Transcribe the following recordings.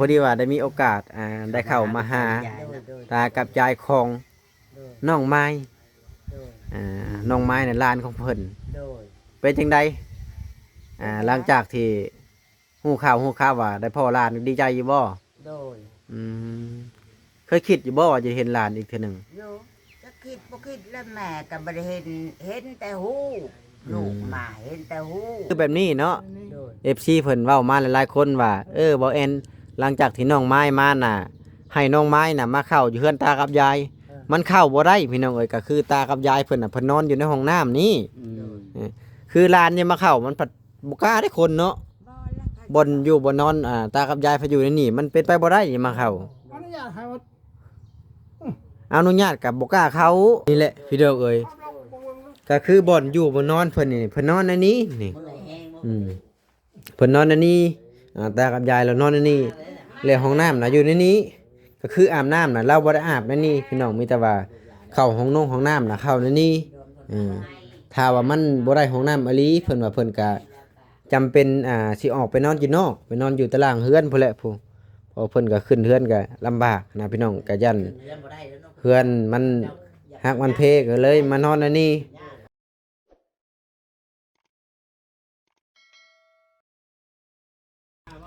ພໍດີວ່າໄດ້ມີໂອກາດ ອ່າ ໄດ້ເຂົ້າມາຫາ ໂດຍ ໂດຍ ຕາກັບຍາຍຂອງ ໂດຍ ນ້ອງມາຍ ໂດຍ ອ່າ ນ້ອງມາຍນະ ຫຼານຂອງເພິ່ນ ໂດຍ ເປັນຈັ່ງໃດ ອ່າ ຫຼັງຈາກທີ່ຮູ້ຂ່າວຮູ້ຂ່າວວ່າໄດ້ພໍ້ຫຼານ ດີໃຈຢູ່ບໍ່? ໂດຍ ອືມ ເຄີຍຄິດຢູ່ບໍ່ວ່າຈະເຫັນຫຼານອີກເທື່ອໜຶ່ງ? ຢູ່ ຈັກຄິດບໍ່ຄິດແລ້ວ ແມ່ກໍບໍ່ໄດ້ເຫັນ ເຫັນແຕ່ຮູບ ອືມ ລູກມາເຫັນແຕ່ຮູບ ຄືແບບນີ້ເນາະ ໂດຍ ເອັຟຊີເພິ່ນເວົ້າມາຫຼາຍໆຄົນວ່າ ເອີ ບໍ່ແອນ ຫຼັງຈາກທີ່ນ້ອງມາຍມານະ ໃຫ້ນ້ອງມາຍນະມາເຂົ້າຢູ່ເຮືອນຕາກັບຍາຍ ເອີ ມັນເຂົ້າບໍ່ໄດ້ພີ່ນ້ອງເອີຍ ກໍຄືຕາກັບຍາຍເພິ່ນນະ ເພິ່ນນອນຢູ່ໃນຫ້ອງນ້ຳນີ້ ອືມ ເອີ ຄືຫຼານຍັງມາເຂົ້າ ມັນພັດບໍ່ກ້າເດ້ຄົນເນາະ ບໍ່ລະ ບ່ອນຢູ່ບ່ອນນອນ ອ່າ ຕາກັບຍາຍເພິ່ນຢູ່ໃນນີ້ ມັນເປັນໄປບໍ່ໄດ້ມາເຂົ້າ ອະນຸຍາດໃຫ້ວ່າ ອະນຸຍາດກໍບໍ່ກ້າເຂົ້າ ນີ້ແຫຼະພີ່ນ້ອງເອີຍ ກໍຄືບ່ອນຢູ່ບ່ອນນອນເພິ່ນນີ້ ເພິ່ນນອນໃນນີ້ນີ້ ອືມ ເພິ່ນນອນໃນນີ້ ອ່າ ຕາກັບຍາຍລາວນອນໃນນີ້ ແລະຫ້ອງນ້ຳນະຢູ່ໃນນີ້ ກໍຄືອາບນ້ຳນະລາວບໍ່ໄດ້ອາບໃນນີ້ພີ່ນ້ອງ ມີແຕ່ວ່າເຂົ້າຫ້ອງນົງຫ້ອງນ້ຳນະເຂົ້າໃນນີ້ ເອີ ຖ້າວ່າມັນບໍ່ໄດ້ຫ້ອງນ້ຳອີ່ຫຼີ ເພິ່ນວ່າເພິ່ນກະ ຈຳເປັນ ອ່າ ຊິອອກໄປນອນຢູ່ນອກ ໄປນອນຢູ່ຕາລ່າງເຮືອນພຸ້ນແຫຼະ ຜູ້ ເພາະເພິ່ນກໍຂຶ້ນເຮືອນກໍລຳບາກນະພີ່ນ້ອງ ກໍຢ້ານເຮືອນມັນຫັກມັນເພ ກໍເລີຍມານອນໃນນີ້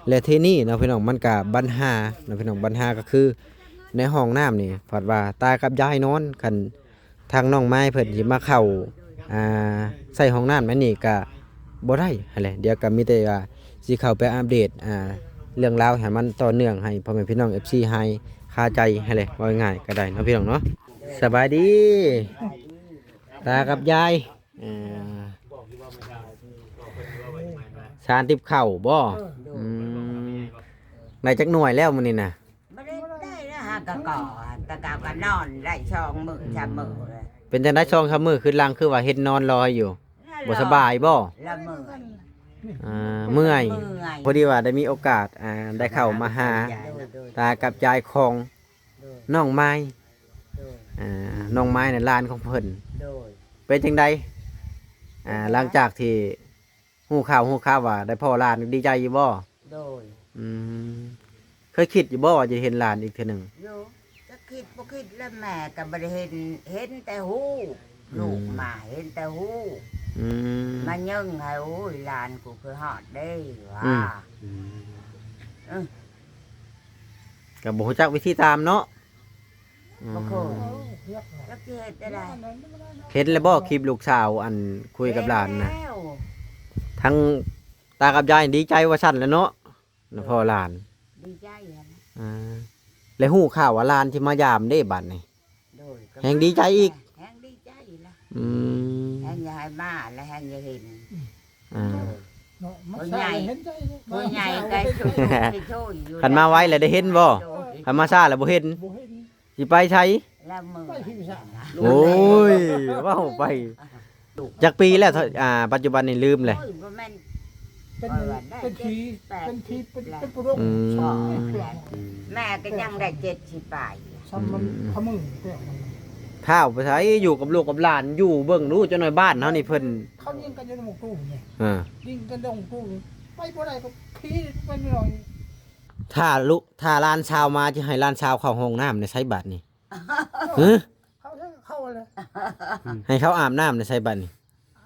ແລະທີ່ນີ້ເນາະພີ່ນ້ອງ ມັນກໍບັນຫາເນາະພີ່ນ້ອງ ບັນຫາກໍຄືໃນຫ້ອງນ້ຳນີ້ ພັດວ່າຕາກັບຍາຍນອນ ຄັນ ທາງນ້ອງມາຍເພິ່ນຊິມາເຂົ້າ ອ່າ ໃສ່ຫ້ອງນ້ຳອັນນີ້ກະບໍ່ໄດ້ຫັ້ນແຫຼະ ດຽວກະມີແຕ່ວ່າຊິເຂົ້າໄປອັບເດດ ອ່າ ເລື່ອງລາວໃຫ້ມັນຕໍ່ເນື່ອງໃຫ້ພໍ່ແມ່ພີ່ນ້ອງເອັຟຊີຫາຍຄາໃຈຫັ້ນແຫຼະ ເວົ້າງ່າຍໆກະໄດ້ເນາະພີ່ນ້ອງເນາະ. ສະບາຍດີ ຕາກັບຍາຍ ເອີ ສານຕິບເຂົ້າບໍ່? ອືມ ໄດ້ຈັກໜ່ວຍແລ້ວມື້ນີ້ນະ? ບໍ່ໄດ້ ໄດ້ແລ້ວ ຫາກະກໍ ແຕ່ກະກໍນອນໄດ້ສອງມື້ສາມມື້ແລ້ວ. ເປັນຈັ່ງໃດສອງສາມມື້ຄືຫຼັງ ຄືວ່າເຫັນນອນລອຍຢູ່? ບໍ່ສະບາຍບໍ່? ລະເມື່ອຍ ອ່າ ເມື່ອຍ ເມື່ອຍ ພໍດີວ່າໄດ້ມີໂອກາດ ອ່າ ໄດ້ເຂົ້າມາຫາ ໂດຍ ໂດຍ ຕາກັບຍາຍຂອງ ໂດຍ ນ້ອງມາຍ ໂດຍ ອ່າ ນ້ອງມາຍນະ ຫຼານຂອງເພິ່ນ ໂດຍ ເປັນຈັ່ງໃດ ອ່າ ຫຼັງຈາກທີ່ ຮູ້ຂ່າວ ຮູ້ຂ່າວວ່າໄດ້ພໍ້ຫຼານ ດີໃຈຢູ່ບໍ່? ໂດຍ ອືມ ເຄີຍຄິດຢູ່ບໍ່ວ່າຈະເຫັນຫຼານອີກເທື່ອໜຶ່ງ? ຢູ່ ຈັກຄິດບໍ່ຄິດແລ້ວ ແມ່ກໍບໍ່ໄດ້ເຫັນ ເຫັນແຕ່ຮູບ ອືມ ລູກມາເຫັນແຕ່ຮູບ ອືມ ມາຍິງໃຫ້ ໂອ້ຍ ຫຼານກູຄືຮອດເດ້ວ່າ ອືມ ອືມ ກໍບໍ່ຮູ້ຈັກວິທີຕາມເນາະ. ອືມ ບໍ່ເຄີຍ ຈັກຊິເຮັດແນວໃດ. ເຫັນແລ້ວບໍ່ຄລິບລູກສາວ ອັນ ຄຸຍກັບຫຼານນະ? ເຫັນແລ້ວ ທັງຕາກັບຍາຍດີໃຈວ່າຊັ້ນແຫຼະເນາະ ນະພໍ່ຫຼານ ດີໃຈຫັ້ນນະ ອ່າ ແລະຮູ້ຂ່າວວ່າຫຼານຊິມາຢາມເດ້ບັດນີ້ ໂດຍ ກໍ ແຮງດີໃຈອີກ ແຮງດີໃຈລະ ອືມ ແຮງຢາກໃຫ້ມາ ແລະແຮງຢາກເຫັນ ອ່າ ເນາະ ມັນ ຜູ້ໃຫຍ່ ເຫັນໃຈເນາະ ຜູ້ໃຫຍ່ກໍ ໂອ້ຍ ຄັນມາໄວແລ້ວໄດ້ເຫັນບໍ່? ໂດຍ ຄັນມາຊ້າແລ້ວບໍ່ເຫັນ ບໍ່ເຫັນ ຊິໄປໃສ? ລະເມື່ອຍ ໄປພິວສານ ໂອ້ຍ ເວົ້າໄປ ຈັກປີແລ້ວ ອ່າ ປັດຈຸບັນນີ້ລືມແລ້ວ ໂອ້ຍ ບໍ່ແມ່ນ ເປັນ ເອີ ໄດ້ ເປັນຜີ ເຈັດແປດ ເປັນຜີ ເປັນ ເປັນປະດົງ ອືມ ສອງແລ້ວ ແມ່ກໍຍັງໄດ້ເຈັດສິບປາຍ ຊ້ຳມັນ ອືມ ຂະມືແລ້ວ ທ້າວໄປໃສ ຢູ່ກັບລູກກັບຫຼານ ຢູ່ເບິ່ງດູ ເຈົ້າໜ້ອຍບ້ານເຮົານີ້ເພິ່ນ ເຂົາຍິງກັນຢູ່ໃນໝູ່ຕູ້ນີ້ ອ່າ ຍິງກັນໃນໝູ່ຕູ້ ໄປບໍ່ໄດ້ກໍຜີໄປໜ້ອຍ ຖ້າລູກ ຖ້າຫຼານສາວມາ ຈະໃຫ້ຫຼານສາວເຂົ້າຫ້ອງນ້ຳໃນໃສບາດນີ້? ຮະ? ເຂົາ ເຂົາແຫຼະ ໃຫ້ເຂົາອາບນ້ຳໃນໃສບາດນີ້?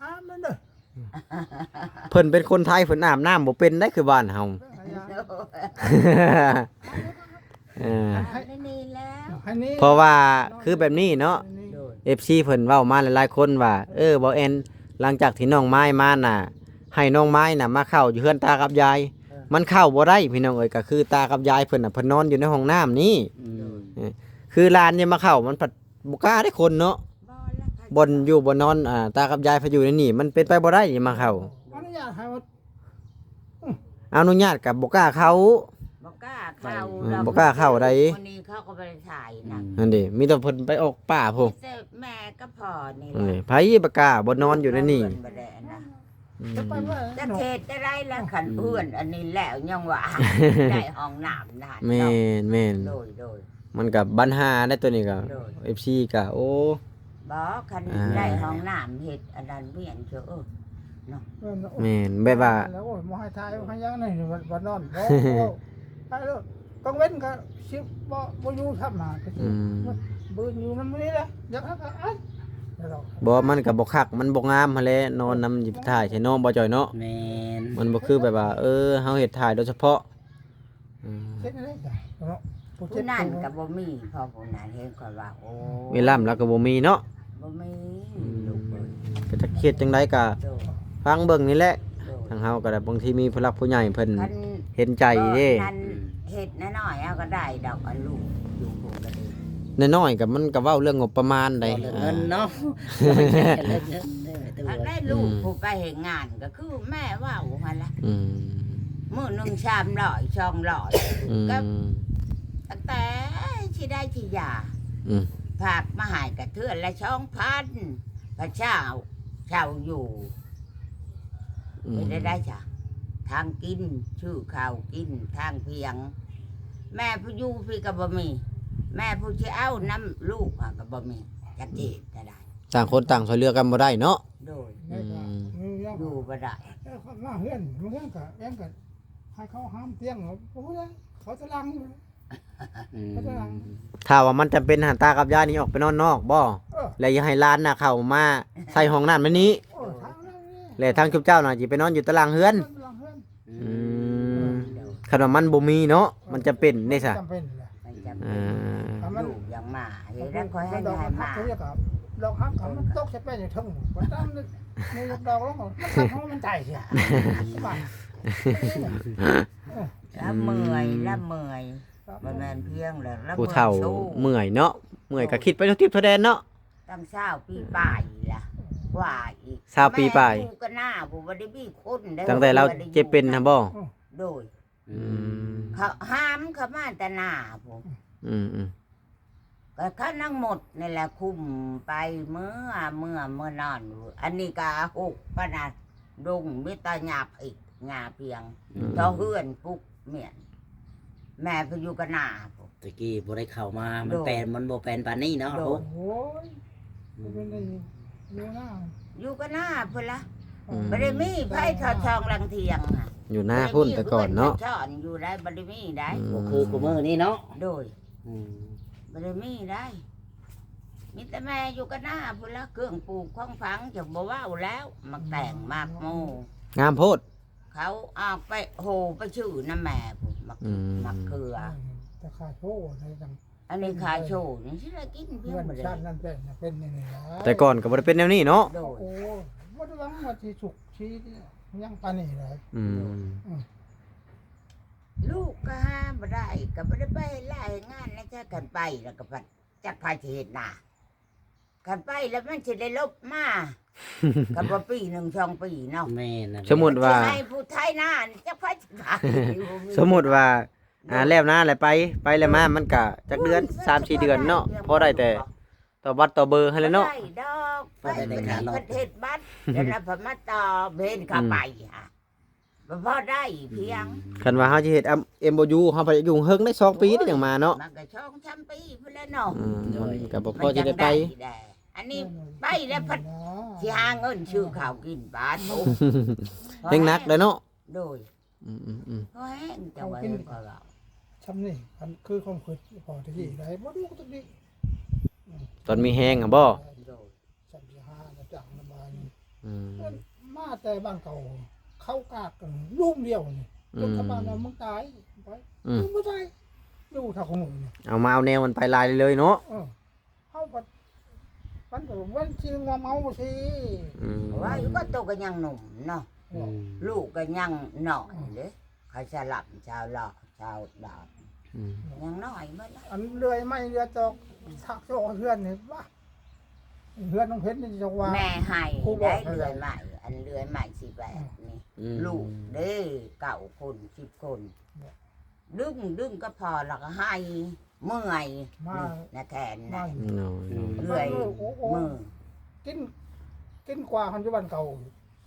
ອາບນັ້ນເດີ ເພິ່ນເປັນຄົນໄທ ເພິ່ນອາບນ້ຳບໍ່ເປັນໄດ໋ ຄືບ້ານເຮົາ ເອີ ໃຫ້ນີ້ແລ້ວ ໃຫ້ນີ້ ເພາະວ່າຄືແບບນີ້ເນາະ ໂດຍ ເອັຟຊີເພິ່ນເວົ້າມາຫຼາຍໆຄົນວ່າ ເອີ ບໍ່ແອນ ຫຼັງຈາກທີ່ນ້ອງມາຍມານະ ໃຫ້ນ້ອງມາຍນະມາເຂົ້າຢູ່ເຮືອນຕາກັບຍາຍ ເອີ ມັນເຂົ້າບໍ່ໄດ້ພີ່ນ້ອງເອີຍ ກໍຄືຕາກັບຍາຍເພິ່ນນະ ເພິ່ນນອນຢູ່ໃນຫ້ອງນ້ຳນີ້ ອືມ ເອີ ຄືຫຼານຍັງມາເຂົ້າ ມັນພັດບໍ່ກ້າເດ້ຄົນເນາະ ບໍ່ລະ ບ່ອນຢູ່ບ່ອນນອນ ອ່າ ຕາກັບຍາຍເພິ່ນຢູ່ໃນນີ້ ມັນເປັນໄປບໍ່ໄດ້ມາເຂົ້າ ອະນຸຍາດໃຫ້ວ່າ ອະນຸຍາດກໍບໍ່ກ້າເຂົ້າ ບໍ່ກ້າເຂົ້າ ອືມ ບໍ່ກ້າເຂົ້າໃດ໋ ມື້ນີ້ເຂົາກໍບໍ່ໄດ້ຖ່າຍນະ ອືມ ນັ້ນເດ້ ມີແຕ່ເພິ່ນໄປອອກປ່າພຸ້ນ ມີແຕ່ແມ່ກັບພໍ່ນີ້ແຫຼະ ນີ້ ໃຜບໍ່ກ້າ ບໍ່ນອນຢູ່ໃນນີ້ ເພິ່ນບໍ່ໄດ້ອັນນັ້ນ ອືມ ຈະເຮັດໄດ້ລະ ຄັນເຮືອນອັນນີ້ແລ້ວຍັງວ່າ ໄດ້ຫ້ອງນ້ຳນະ ແມ່ນໆ ໂດຍໆ ມັນກໍບັນຫາໃນຕົວນີ້ກໍ ໂດຍ ເອັຟຊີກໍ ໂອ້ ບໍ່ ຄັນ ອ່າ ໄດ້ຫ້ອງນ້ຳເຮັດອັນນັ້ນ ວຽນເທື່ອ ເອີ ເນາະ ແມ່ນ ແບບວ່າ ໂອ້ຍ ບໍ່ໃຫ້ຖ່າຍ ໃຫ້ຫຍັງນີ້ ບໍ່ນອນ ບໍ່ ໄປໂລດ ກາງເວັນກໍຊິບໍ່ ບໍ່ຢູ່ຊ້ຳນະ ກໍຊິ ອືມ ບືນຢູ່ນຳນີ້ແຫຼະ ຢາກຫາກໍອັດ ບໍ່ ມັນກໍບໍ່ຄັກ ມັນບໍ່ງາມຫັ້ນແຫຼະ ນອນນຳຢູ່ຖ່າຍໃສ່ເນາະ ບໍ່ຈ່ອຍເນາະ ແມ່ນ ມັນບໍ່ຄືແບບວ່າ ເອີ ເຮົາເຮັດຖ່າຍໂດຍສະເພາະ ອືມ ເຮັດໄດ້ຈ້ະເນາະ ຜູ້ເຈັບ ຜູ້ນັ້ນກໍບໍ່ມີ ພໍຜູ້ນັ້ນເຫັນຂ້ອຍວ່າ ໂອ້ ເວລາລາວກໍບໍ່ມີເນາະ ບໍ່ມີ ອືມ ລູກເອີຍ ກໍຈັກເຮັດຈັ່ງໃດກໍ ໂດຍ ຟັງເບິ່ງນີ້ແຫຼະ ໂດຍ ທາງເຮົາກໍໄດ້ ບາງທີມີຜູ້ຫຼັກຜູ້ໃຫຍ່ເພິ່ນ ຄັນ ເຫັນໃຈເດ້ ນັ້ນ ອືມ ເຮັດນ້ອຍໆ ເອົາກໍໄດ້ດອກ ອັນລູກຢູ່ພຸ້ນກໍດີ ນ້ອຍໆ ກໍມັນກໍເວົ້າເລື່ອງງົບປະມານໃດ ເວົ້າເລື່ອງເງິນເນາະ ອ່າ ເລື່ອງເງິນເດ້ ຫາກໄດ້ລູກ ອືມ ຜູ້ໄປເຮັດງານກໍຄືແມ່ເວົ້າຫັ້ນລະ ອືມ ມື້ໜຶ່ງສາມຮ້ອຍ ສອງຮ້ອຍ ອືມ ກໍຕັ້ງແຕ່ຊິໄດ້ຊິຢາ ອືມ ຝາກມາໃຫ້ກໍເທື່ອລະສອງພັນ ພະເຈົ້າເຊົ່າຢູ່ ອືມ ເຮັດໄດ້ໃດຊະ ທາງກິນ ຊື້ເຂົ້າກິນ ທາງພຽງ ແມ່ຜູ້ຢູ່ພີ້ກໍບໍ່ມີ ແມ່ຜູ້ຊິເອົານຳລູກຫາກໍບໍ່ມີ ຈັກຊິເຮັດແນວໃດ ຕ່າງຄົນຕ່າງຊ່ວຍເຫຼືອກັນບໍ່ໄດ້ເນາະ ໂດຍ ອືມ ຢູ່ບໍ່ໄດ້ ເອີ ມາເຮືອນ ມາເຮືອນກໍ ແອງກໍໃຫ້ເຂົາຫາມຕຽງ ໂອ້ຍ ເຂົາຕະລາງ ອືມ ເຂົາຕະລາງ ຖ້າວ່າມັນຈຳເປັນຫັ້ນ ຕາກັບຍາຍນີ້ອອກໄປນອນນອກບໍ່? ເອີ ແລ້ວຢ່າໃຫ້ຫຼານນະເຂົ້າມາໃສ່ຫ້ອງນ້ຳໃນນີ້ ເອີ ທາງນັ້ນນີ້ ແລ້ວທາງຊຸມເຈົ້ານະຊິໄປນອນຢູ່ຕາລາງເຮືອນ ນອນຕາລາງເຮືອນ ອືມ ອືມ ຄັນວ່າມັນບໍ່ມີເນາະ ມັນຈຳເປັນເດ້ຊະ ມັນຈຳເປັນແຫຼະ ມັນຈຳເປັນ ອ່າ ລູກຢາກມາ ເຮັດແລ້ວຂ້ອຍໃຫ້ມາ ດອກຮັກ ດອກຮັກກໍມັນຕົກໃສ່ແປ້ນຢູ່ເທິງ ບໍ່ຕາມນີ້ ດອກລົງ ມັນຕັດຫົວມັນຕາຍເສຍ ລະເມື່ອຍ ລະເມື່ອຍ ບໍ່ແມ່ນພຽງແລ້ວ ລະ ຜູ້ເຖົ້າເມື່ອຍເນາະ ເມື່ອຍກໍຄິດໄປທົ່ວທິດທົ່ວແດນເນາະ ຕັ້ງຊາວປີປາຍລະ ກວ່າອີກ ຊາວປີປາຍ ແມ່ຢູ່ກັນນາ ບໍ່ໄດ້ມີຄົນເດ້ ຕັ້ງແຕ່ລາວເຈັບເປັນຫັ້ນບໍ່? ໂດຍ ອືມ ເຂົາຫາມເຂົ້າມາແຕ່ນາພຸ້ນ ອືມໆ ກໍເຂົານາງມົດນີ້ແຫຼະຄຸມໄປ ເມືອ ເມືອ ເມືອນອນ ອັນນີ້ກໍຫົກປານນະ ດົງມີແຕ່ຫຍ້າພິກ ຫຍ້າພຽງ ອືມ ຕໍ່ເຮືອນປຸກ ແມ່ນ ແມ່ເພິ່ນຢູ່ກັນນາພຸ້ນ ແຕ່ກີ້ບໍ່ໄດ້ເຂົ້າມາ ມັນ ໂດຍ ແປນ ມັນບໍ່ແປນປານນີ້ເນາະ ໂດຍ ໂອ້ ໂອ້ຍ ອືມ ຢູ່ນາ ຢູ່ກັນນາພຸ້ນລະ ອືມ ບໍ່ໄດ້ມີໃຜຊອດຊ່ອງຫຼັງທຽງນະ ຢູ່ນາພຸ້ນແຕ່ກ່ອນເນາະ ບໍ່ໄດ້ມີເຮືອນຊອດຊ່ອນຢູ່ໃດ ບໍ່ໄດ້ມີໃດ ອືມ ບໍ່ຄືຄູ່ມື້ນີ້ເນາະ ໂດຍ ອືມ ບໍ່ໄດ້ມີໃດ ມີແຕ່ແມ່ຢູ່ກັນນາພຸ້ນລະ ເຄື່ອງປູກຂອງຝັງຈະບໍ່ເວົ້າແລ້ວ ໝາກແຕງໝາກໂມ ງາມໂພດ ເຂົາອອກໄປໂຫໄປຊື້ນຳແມ່ພຸ້ນ ໝາກ ອືມ ໝາກເຂືອ ອືມ ແຕ່ຂາໂຊໄດ້ຈັ່ງ ອັນນີ້ຂາໂຊນີ້ຊິໄດ້ກິນພຽງບໍ່ໄດ້ ເຮືອນຊັ້ນນັ້ນແປນ ເປັນແນວນີ້ລະ ແຕ່ກ່ອນກໍບໍ່ໄດ້ເປັນແນວນີ້ເນາະ ໂດຍ ໂອ້ ບໍ່ໄດ້ຫວັງວ່າຊິສຸກຊິຫຍັງປານນີ້ເລີຍ ອືມ ອືມ ລູກກໍຫາບໍ່ໄດ້ ກໍບໍ່ໄດ້ໄປລາຍງານນະ ຈະກັນໄປແລ້ວກໍພັດ ຈັກໃຜຊິເຮັດນາ ຄັນໄປແລ້ວມັນຊິໄດ້ຫຼົບມາ ຄັນບໍ່ປີໜຶ່ງສອງປີເນາະ ແມ່ນ ສົມມຸດວ່າ ຊິໃຫ້ຜູ້ໄຖນານີ້ຈັກໃຜຊິໄປ ສົມມຸດວ່າ ອ່າ ແລ້ວນາແລ້ວໄປ ໄປແລ້ວມາ ມັນກະຈັກເດືອນ ສາມສີ່ເດືອນເນາະ ພໍໄດ້ແຕ່ຕໍ່ບັດຕໍ່ເບີຫັ້ນແຫຼະເນາະ ບໍ່ໄດ້ດອກ ໄປ ໄປເຮັດບັດ ແລ້ວລະເພິ່ນມາຕໍ່ເຫັນເຂົາໄປຫາ ບໍ່ພໍໄດ້ພຽງ ຄັນວ່າເຮົາຊິເຮັດເອັມໂອຢູ ເຮົາໄປຢູ່ເຮິງໄດ້ສອງປີໄດ້ຈັ່ງມາເນາະ ມັນກໍສອງສາມປີພຸ້ນແຫຼະເນາະ ອືມ ມັນກໍບໍ່ພໍຊິໄດ້ໄປ ອັນນີ້ໄປແລ້ວພັດຊິຫາເງິນຊື້ເຂົ້າກິນບາດ ໂອ້ ແຮງໜັກເດ້ເນາະ ໂດຍ ອືມໆໆ ພໍແຮງ ເຈົ້າວ່າເຫັນຂ້ອຍເວົ້າ ຊ່ຳນີ້ ອັນຄືຄວາມຄິດພໍຕະກີ້ໄດ້ ບໍ່ດູຕະກີ້ ອືມ ຕອນມີແຮງຫັ້ນບໍ່? ໂດຍ ຊ່ຳຊິຫາມາຈ້າງນຳບ້ານ ອືມ ເອີ້ນມາແຕ່ບ້ານເກົ່າ ເຂົາກາກກັນລູມດຽວນີ້ ອືມ ຈົນຊາວບ້ານວ່າ ມຶງຕາຍໄປ ອືມ ມຶງບໍ່ຕາຍ ຢູ່ເທົ່າຂອງມຶງນີ້ ເອົາມາເອົາແນວມັນໄປຫຼາຍເລີຍເນາະ ເອີ ເຮົາກໍ ມັນກໍມັນຊິງວມເຮົາຊິ ອືມ ວ່າຢູ່ກໍໂຕກໍຍັງໜຸ່ມເນາະ ອືມ ລູກກໍຍັງນ້ອຍເດ້ ອືມ ເຂົາຊະລຳຊາວຫຼໍ່ຊາວດອກ ອືມ ຍັງນ້ອຍໝົດລະ ອັນເລື່ອຍໄມ້ເລື່ອຍຕອກ ຊັກໂຊເຮືອນນີ້ ວະ ເຮືອນນ້ອງເພັນນີ້ຈັກວ່າ ແມ່ໃຫ້ໄດ້ເລື່ອຍໄມ້ ອັນເລື່ອຍໄມ້ຊິແບບນີ້ ອືມ ລູກເດ້ ເກົ້າຄົນ ສິບຄົນ ເນາະ ດຶງ ດຶງກໍພໍແລ້ວກໍໄຫ້ ເມື່ອຍ ມາ ນີ້ນະແຂນນະ ມາ ໂດຍ ເມື່ອຍ ໂອ້ ໂອ້ ມື ກິນ ກິນກວ່າຫັ້ນຢູ່ບ້ານເກົ່າ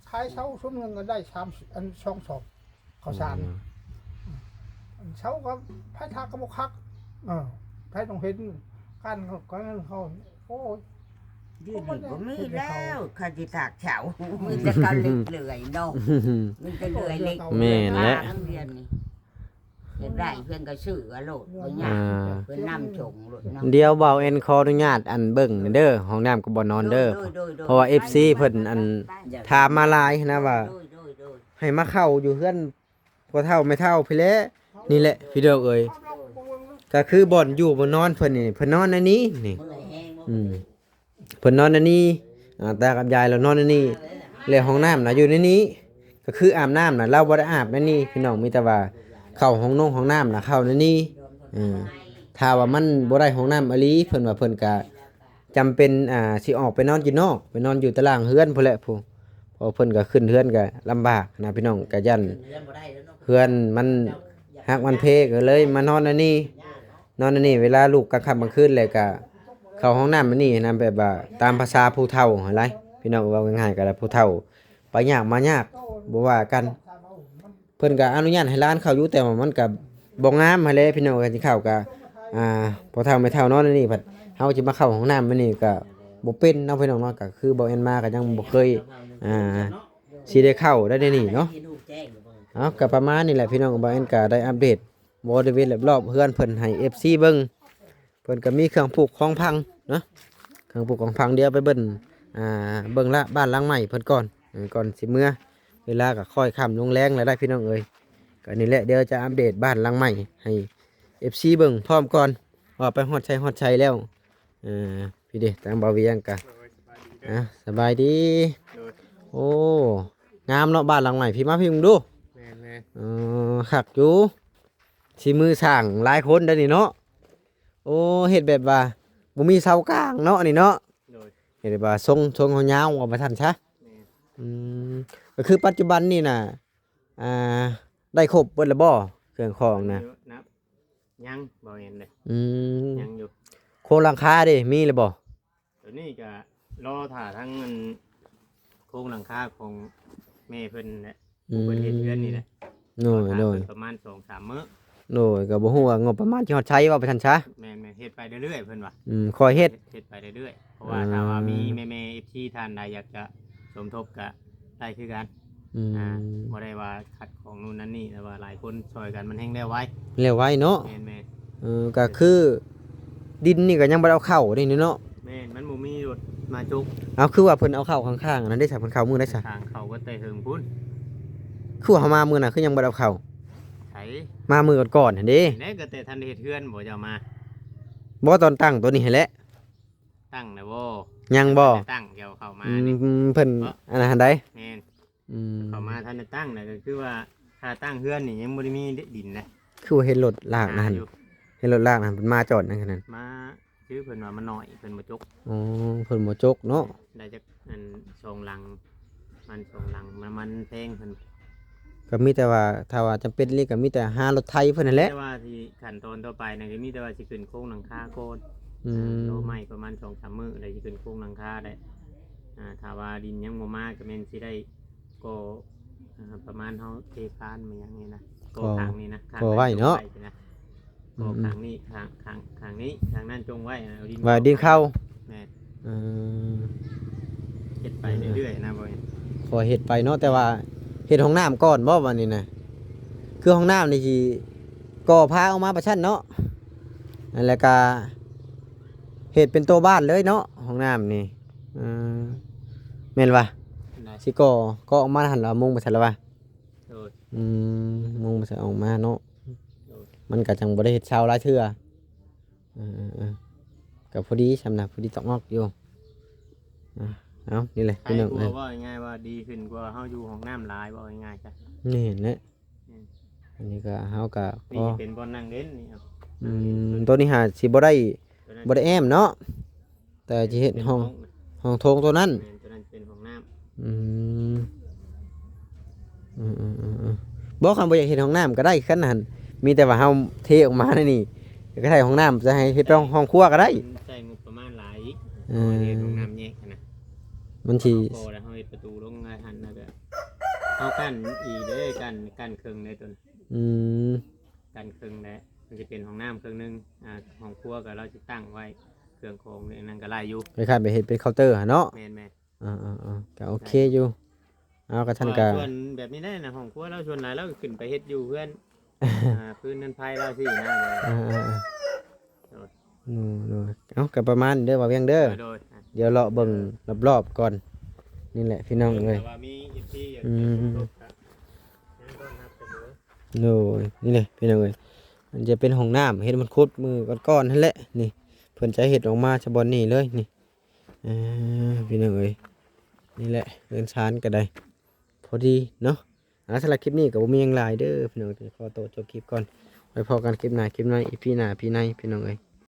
ຂາຍເຊົ້າຊຸມໜຶ່ງກໍໄດ້ສາມ ອັນ ສອງສອບເຂົ້າສານ ອືມ ອັນເຊົ້າກໍໄຜຖາກກໍບໍ່ຄັກ ເອີ ໃຜຕ້ອງເຫັນການ ການເງິນເຂົາ ໂອ້ຍ ດຽວນີ້ບໍ່ມີແລ້ວ ເຂົາຊິຖາກເຊົ້າ ມີແຕ່ເຂົາເລັກເລື່ອຍເນາະ ມີແຕ່ເລື່ອຍເລັກ ແມ່ນແຫຼະ ດຽວນີ້ ຢາກໄດ້ເພິ່ນກໍຊື້ເອົາໂລດ ບໍ່ຍາກ ອ່າ ເພິ່ນນຳສົ່ງໂລດເນາະ. ດຽວບ່າວແອນຂໍອະນຸຍາດອັນເບິ່ງເດີ ຫ້ອງນ້ຳກັບບ່ອນນອນເດີ ໂດຍ ໂດຍ ໂດຍ ເພາະວ່າເອັຟຊີເພິ່ນອັນ ຖາມມາຫຼາຍຫັ້ນນະວ່າ ໂດຍ ໂດຍ ໂດຍ ໃຫ້ມາເຂົ້າຢູ່ເຮືອນພໍ່ເຖົ້າແມ່ເຖົ້າພີ້ແຫຼະ. ນີ້ແຫຼະພີ່ນ້ອງເອີຍ ກໍຄືບ່ອນຢູ່ບ່ອນນອນເພິ່ນນີ້ ເພິ່ນນອນໃນນີ້ນີ້ ອືມ ເພິ່ນນອນໃນນີ້ ອ່າ ຕາກັບຍາຍລາວນອນໃນນີ້ ແລະຫ້ອງນ້ຳນະຢູ່ໃນນີ້ ກໍຄືອາບນ້ຳນະລາວບໍ່ໄດ້ອາບໃນນີ້ພີ່ນ້ອງ ມີແຕ່ວ່າເຂົ້າຫ້ອງນົງຫ້ອງນ້ຳນະເຂົ້າໃນນີ້. ເອີ ຖ້າວ່າມັນບໍ່ໄດ້ຫ້ອງນ້ຳອີ່ຫຼີ ເພິ່ນວ່າເພິ່ນກະຈຳເປັນ ອ່າ ຊິອອກໄປນອນຢູ່ນອກ ໄປນອນຢູ່ຕາລ່າງເຮືອນພຸ້ນແຫຼະ ຜູ້ ເພາະເພິ່ນກໍຂຶ້ນເຮືອນກໍລຳບາກນະພີ່ນ້ອງ ກໍຢ້ານເຮືອນມັນຫັກມັນເພ ກໍເລີຍມານອນໃນນີ້ ນອນໃນນີ້ ເວລາລຸກກາງຄ່ຳກາງຄືນແລ້ວກໍເຂົ້າຫ້ອງນ້ຳອັນນີ້ນະ ແບບວ່າຕາມພາສາຜູ້ເຖົ້າຫັ້ນຫຼາຍ ພີ່ນ້ອງ ເວົ້າງ່າຍໆກໍໄດ້ ຜູ້ເຖົ້າໄປຍາກມາຍາກ ບໍ່ວ່າກັນ ເພິ່ນກໍອະນຸຍາດໃຫ້ຫຼານເຂົ້າຢູ່ ແຕ່ວ່າມັນກໍບໍ່ງາມຫັ້ນແຫຼະພີ່ນ້ອງເອີຍ ຊິເຂົ້າກໍ ອ່າ ພໍ່ເຖົ້າແມ່ເຖົ້ານອນໃນນີ້ ພັດເຮົາຊິມາເຂົ້າຫ້ອງນ້ຳອັນນີ້ກໍບໍ່ເປັນເນາະພີ່ນ້ອງເນາະ ກໍຄືບ່າວແອນມາກໍຍັງບໍ່ເຄີຍ ອ່າ ຊິໄດ້ເຂົ້າໄດ້ໃນນີ້ເນາະ. ເອົາ ກໍປະມານນີ້ແຫຼະພີ່ນ້ອງ ບ່າວແອນກໍໄດ້ອັບເດດ ບໍລິເວນລອບໆເຮືອນເພິ່ນໃຫ້ເອັຟຊີເບິ່ງ ເພິ່ນກໍມີເຄື່ອງປູກຂອງຝັງເນາະ ເຄື່ອງປູກຂອງຝັງ ດຽວໄປເບິ່ງ ອ່າ ເບິ່ງລະບ້ານຫຼັງໃໝ່ເພິ່ນກ່ອນ ເອີ ກ່ອນຊິເມືອ ເວລາກໍຄ່ອຍຄ່ຳລົງແລງແລ້ວໄດ໋ພີ່ນ້ອງເອີຍ. ກໍນີ້ແຫຼະ ດຽວຈະອັບເດດບ້ານຫຼັງໃໝ່ໃຫ້ເອັຟຊີເບິ່ງພ້ອມກ່ອນ ວ່າໄປຮອດໃສຮອດໃສແລ້ວ. ເອີ ພີ້ເດ ທາງບ່າວວຽງກະ ໂດຍ ສະບາຍດີເດີ ອ່າ ສະບາຍດີ ໂດຍ ໂອ້ ງາມເນາະ ບ້ານຫຼັງໃໝ່ ພີ້ມາພີ້ເບິ່ງດູ ແມ່ນໆ ເອີ ຄັກຢູ່ ສີມືຊ່າງຫຼາຍຄົນໄດ໋ນີ້ເນາະ. ໂອ້ ເຮັດແບບວ່າບໍ່ມີເສົາກາງເນາະ ອັນນີ້ເນາະ ໂດຍ ເຮັດແບບວ່າຊົງ ຊົງຍາວໆ ວ່າຊັ້ນຊະ ແມ່ນ ອືມ ກໍຄືປັດຈຸບັນນີ້ນະ ອ່າ ໄດ້ຄົບເບິດແລ້ວບໍ່ ເຄື່ອງຂອງນະ? ຍັງ ບໍ່ແມ່ນເດ້ ອືມ ຍັງຢູ່ ໂຄງຫຼັງຄາເດ ມີແລ້ວບໍ່? ຕົວນີ້ກໍລໍຖ້າທັງອັນໂຄງຫຼັງຄາຂອງແມ່ເພິ່ນແຫຼະ ອືມ ເພິ່ນເຮັດເຮືອນນີ້ແຫຼະ ໂດຍ ລໍຖ້າເພິ່ນ ໂດຍ ປະມານສອງສາມມື້ ໂດຍ ກໍບໍ່ຮູ້ວ່າງົບປະມານຊິຮອດໃສ ເວົ້າໄປຊັ້ນຊະ ແມ່ນໆ ເຮັດໄປເລື້ອຍໆ ເພິ່ນວ່າ ອືມ ຄ່ອຍເຮັດ ເຮັດໄປເລື້ອຍໆ ເພາະວ່າ ອ່າ ຖ້າວ່າມີແມ່ໆ ເອັຟຊີ ທ່ານໃດຢາກຈະສົມທົບກໍໄດ້ຄືກັນ ອືມ ອ່າ ບໍ່ໄດ້ວ່າຂັດຂອງໂນ່ນນັ້ນນີ້ ແຕ່ວ່າຫຼາຍຄົນຊ່ອຍກັນມັນແຮ່ງແລ້ວໄວ ແລ້ວໄວເນາະ ແມ່ນໆ ເອີ ກໍຄືດິນນີ້ກໍຍັງບໍ່ໄດ້ເອົາເຂົ້າເດ້ນີ້ເນາະ ແມ່ນ ມັນບໍ່ມີລົດມາຈົກ ເອົາ ຄືວ່າເພິ່ນເອົາເຂົ້າຂ້າງໆ ອັນນັ້ນເດ້ ເພິ່ນເຂົ້າມື້ໃດຊະ ຂ້າງເຂົ້າກໍແຕ່ເຫິງພຸ້ນ ຄືວ່າເຮົາມາມື້ນັ້ນຄືຍັງບໍ່ໄດ້ເອົາເຂົ້າ ໃສ ມາມື້ກ່ອນໆຫັ້ນເດ້ ແລ້ວກໍແຕ່ທັນໄດ້ເຮັດເຮືອນບໍ່ ເຈົ້າມາ ບໍ່ ຕອນຕັ້ງຕົວນີ້ຫັ້ນແຫຼະ ຕັ້ງແລ້ວບໍ່ ຍັງບໍ່ ແຕ່ຕັ້ງ ເຈົ້າເຂົ້າມາ ອືມ ນີ້ ເພິ່ນ ເນາະ ອັນນັ້ນຫັ້ນໃດ ແມ່ນ ອືມ ເຂົ້າມາທັນໄດ້ຕັ້ງນະ ກໍຄືວ່າຖ້າຕັ້ງເຮືອນນີ້ຍັງບໍ່ໄດ້ມີດິນນະ ຄືວ່າເຫັນລົດລາກນັ້ນ ເຫັນລົດລາກນັ້ນເພິ່ນມາຈອດນັ້ນ ມາ ຄືເພິ່ນວ່າມັນໜ້ອຍ ເພິ່ນບໍ່ຈົກ ອໍ ເພິ່ນບໍ່ຈົກເນາະ ໄດ້ຈັກອັນສອງຫຼັງ ມັນສອງຫຼັງ ນ້ຳມັນແພງເພິ່ນ ກໍມີແຕ່ວ່າ ຖ້າວ່າຈຳເປັນອີ່ຫຼີກໍມີແຕ່ຫາລົດໄຖເພິ່ນຫັ້ນແຫຼະ ແຕ່ວ່າທີ່ຂັ້ນຕອນຕໍ່ໄປນະ ກໍມີແຕ່ວ່າຊິຂຶ້ນໂຄງຫຼັງຄາກ່ອນ ອືມ ລໍໄມ້ປະມານສອງສາມມື້ ແລ້ວຊິຂຶ້ນໂຄງຫຼັງຄາໄດ້ ອ່າ ຖ້າວ່າດິນຍັງບໍ່ມາ ກໍແມ່ນຊິໄດ້ ກໍ ອ່າ ປະມານເຮົາເທຄານມາຫຍັງນີ້ນະ ກໍ ກໍ ຂ້າງນີ້ນະ ຂ້າງ ກໍໄວ້ເນາະ ໄວ້ນະ ກໍ ອືມໆ ຂ້າງນີ້ ຂ້າງ ຂ້າງ ຂ້າງນີ້ ຂ້າງນັ້ນຈົ່ງໄວ້ ເອົາດິນ ວ່າດິນເຂົ້າ ແມ່ນ ເອີ ເຮັດໄປເລື້ອຍໆນະ ບໍ່ແມ່ນ ຄ່ອຍເຮັດໄປເນາະ ແຕ່ວ່າເຮັດຫ້ອງນ້ຳກ່ອນບໍ່ ບາດນີ້ນະ ຄືຫ້ອງນ້ຳນີ້ຊິກໍ່ພາອອກມາປະຊັ້ນເນາະ ແລ້ວກະເຮັດເປັນໂຕບ້ານເລີຍເນາະ ຫ້ອງນ້ຳນີ້ ເອີ ແມ່ນຫວາ ແມ່ນໃດ ຊິກໍ່ ກໍ່ອອກມາຫັ້ນລະ ມຸງໄປຊັ້ນລະຫວາ ໂດຍ ອືມ ມຸງໄປຊັ້ນອອກມາເນາະ ໂດຍ ມັນກະຈັ່ງບໍ່ໄດ້ເຮັດເຊົາຫຼາຍເທື່ອ ເອີໆໆ ກໍພໍດີຊ່ຳນະ ພໍດີຕອກອອກຢູ່ ອ່າ ເອົາ ນີ້ແຫຼະ ໃຄ ພີ່ນ້ອງ ກວ່າ ເອີຍ ເວົ້າງ່າຍໆວ່າດີຂຶ້ນກວ່າເຮົາຢູ່ຫ້ອງນ້ຳຫຼາຍ ເວົ້າງ່າຍໆຊະ ແມ່ນແຫຼະ ອືມ ອັນນີ້ກໍເຮົາກໍ ນີ້ ພໍ ເປັນບ່ອນນັ່ງເຫຼັ້ນນີ້ ອືມ ໂຕນີ້ຫາຊິບໍ່ໄດ້ ໂຕນັ້ນ ບໍ່ໄດ້ແອ້ມເນາະ ແຕ່ຊິເຮັດຫ້ອງ ເປັນຫ້ອງ ຫ້ອງໂຖງໂຕນັ້ນ ແມ່ນ ໂຕນັ້ນເປັນຫ້ອງນ້ຳ ອືມ ເອີໆໆໆ ບໍ່ ຄັນບໍ່ຢາກເຮັດຫ້ອງນ້ຳກໍໄດ້ ຄັນຫັ້ນ ມີແຕ່ວ່າເຮົາເທອອກມາແນວນີ້ ກໍໄດ້ຫ້ອງນ້ຳ ຈະໃຫ້ເຮັດເປັນຫ້ອງ ຫ້ອງຄົວກໍໄດ້ ມັນໃຊ້ງົບປະມານຫຼາຍອີກ ເອີ ເຮົາເຮັດຫ້ອງນ້ຳແຍກຫັ້ນນະ ມັນຊິ ເຮົາກໍ່ແລ້ວເຮົາເຮັດປະຕູລົງຫັ້ນ ແລ້ວກໍເຮົາກັ້ນອີກເດ້ ກັ້ນ ກັ້ນເຄິ່ງເດ້ຕົວນີ້ ອືມ ກັ້ນເຄິ່ງແຫຼະ ມັນຊິເປັນຫ້ອງນ້ຳເຄິ່ງໜຶ່ງ ອ່າ ຫ້ອງຄົວກໍລາວຊິຕັ້ງໄວ້ ເຄື່ອງຂອງອັນນັ້ນກໍຫຼາຍຢູ່ ຄ້າຍໆໄປເຮັດເປັນເຄົາເຕີຫັ້ນເນາະ ແມ່ນໆ ອ່າໆໆ ກໍໂອເຄຢູ່ ເອົາ ກໍຊັ້ນກໍ ສ່ວນແບບນີ້ແຫຼະນະ ຫ້ອງຄົວລາວສ່ວນຫຼາຍລາວກໍຂຶ້ນໄປເຮັດຢູ່ເຮືອນ ອ່າ ພື້ນນັ້ນໄພລາວສີ່ນະ ເອີໆໆ ໂດຍ ໂດຍ ໂດຍ ເອົ້າ ກໍປະມານນີ້ເດີ ບ່າວວຽງເດີ ໂດຍ ໂດຍ ອ່ະ ດຽວເລາະເບິ່ງ ເອີ ຮອບໆກ່ອນ ນີ້ແຫຼະພີ່ນ້ອງເອີຍ ແຕ່ວ່າມີເອັຟຊີ ອືມ ຢາກຈະສົມທົບກໍຍັງຕ້ອນຮັບສະເໝີ ໂດຍ ນີ້ແຫຼະພີ່ນ້ອງເອີຍ ມັນຈະເປັນຫ້ອງນ້ຳ ເຫັນເພິ່ນຂຸດມື້ກ່ອນໆຫັ້ນແຫຼະ ນີ້ ເພິ່ນຈະເຮັດອອກມາຈາກບ່ອນນີ້ເລີຍ ນີ້ ເອີ ພີ່ນ້ອງເອີຍ ນີ້ແຫຼະ ເຮືອນຊານກໍໄດ້ ພໍດີເນາະ ອ່າ ສຳລັບຄລິບນີ້ກໍບໍ່ມີຫຍັງຫຼາຍເດີພີ່ນ້ອງ ຂໍໂຕະຈົບຄລິບກ່ອນ ໄວ້ພໍ້ກັນຄລິບໜ້າ ຄລິບໃນ ອີພີໜ້າ ພີໃນ ພີ່ນ້ອງເອີຍ.